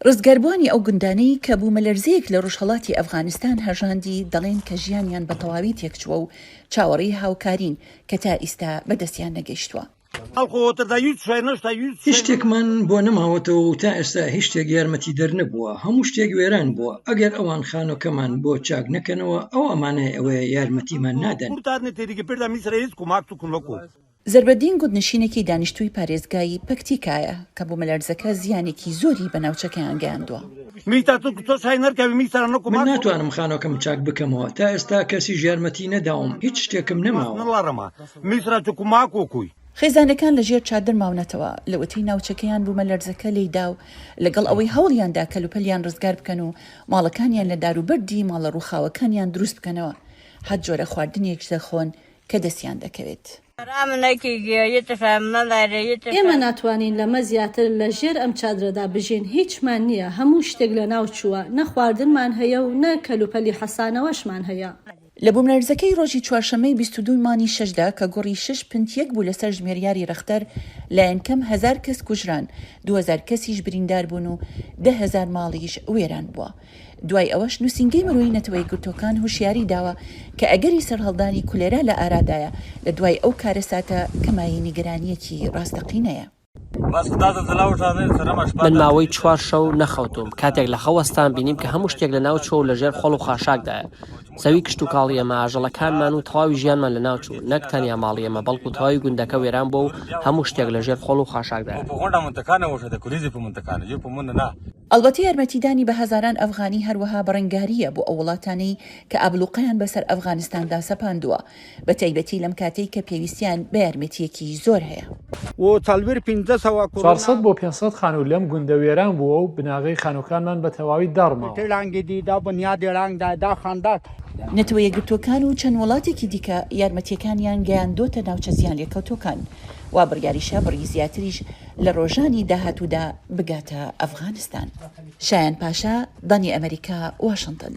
ڕزگاربووانی ئەو گوندانەی کە بوومەلەرزەیەک لە ڕۆژهەڵاتی ئەفغانستان هەژاندی دەڵێن کە ژیانیان بە تەواوی تێکچووە و چاوەڕێی هاوکارین کە تا ئیستا بەدەستیان نەگەیشتووە. هیچ شتێکمان بۆ نەماوەتەوە و تا ئێستا هیچ شتێک یارمەتیدەر نەبووە، هەموو شتێک وێران بووە، ئەگەر ئەوان خانووەکەمان بۆ چاک نەکەنەوە ئەوا مانای ئەوەیە یارمەتیمان نادەن. زەربەدین گوندنشینێکی دانیشتووی پارێزگای پەکتیکایە کە بوومەلەرزەکە زیانێکی زۆری بە ناوچەکەیان گەیاندووە. من ناتوانم خانووەکەم چاک بکەمەوە، تا ئێستا کەسیش یارمەتی نەداوم، هیچ شتێکم نەماوە. خێزانەکان لە ژێر چادر ماونەتەوە لەوەتەی ناوچەکەیان بوومەلەرزەکە لێیدا و لەگەڵ ئەوەی هەوڵیاندا کەلوپەلیان ڕزگار بکەن و ماڵەکانیان لە داروبەردی ماڵە ڕووخاوەکانیان دروست بکەنەوە، هەر جۆرە خواردنێکش دەخۆن کە دەستیان دەکەوێت. ئێمە ناتوانین لەمە زیاتر لە ژێر ئەم چادرەدا بژین، هیچمان نییە، هەموو شتێک لەناوچووە، نە خواردنمان هەیە و نە کەلوپەلی حەسانەوەشمان هەیە. لە بووملەرزەکەی ڕۆژی چوارشەممەی 22 مانگی شەشدا کە گوڕی شەش پنت یەک بوو لەسەر ژمێریاری ڕەختەر، لایەنکەم هەزار کەس کوژران، 2000 کەسیش بریندار بوون و 10,000 ماڵیش وێران بووە. دوای ئەوەش نووسینگەی مرۆیی نەتەوەیەکگرتووەکان هۆشیاری داوە کە ئەگەری سەرهەڵدانی کولێرا لە ئارادایە لە دوای ئەو کارەساتە کە مایەی نیگەرانییەکی ڕاستەقینەیە. من ماوەی چوار شەو نەخەوتووم، کاتێک لە خەو هەستام بینیم کە هەموو شتێک لەناوچووە و لەژێر خۆڵ و خاشاکدایە. زەوی کشتوکاڵی ئێمە، ئاژەڵەکانمان و تەواوی ژیانمان لەناوچوو، نەک تەنیا ماڵی ئێمە، بەڵکو تەواوی گوندەکە وێران بووە و هەموو شتێک لەژێر خۆڵ و خاشاکدایە. ئەڵبەتە یارمەتیدانی بە هەزاران ئەفغانی هەروەها بەڕەنگارییە بۆ ئەو وڵاتانەی کە ئابلوقەیان بەسەر ئەفغانستاندا سەپاندووە، بە تایبەتی لەم کاتەی کە پێویستیان بە یارمەتییەکی زۆر هەیە. 400 بۆ 500 خانوو لەم گوندە وێران بووە و بناغەی خانووەکانمان بە تەواوی داڕماوە. نەتەوە یەکگرتووەکان و چەند وڵاتێکی دیکە یارمەتییەکانیان گەیاندۆتە ناوچە زیانلێکەوتووەکان، وا بڕیاریشە بڕی زیاتریش لە ڕۆژانی داهاتوودا بگاتە ئەفغانستان. شایان پاشا، دەنگی ئەمەریکا، واشنتن.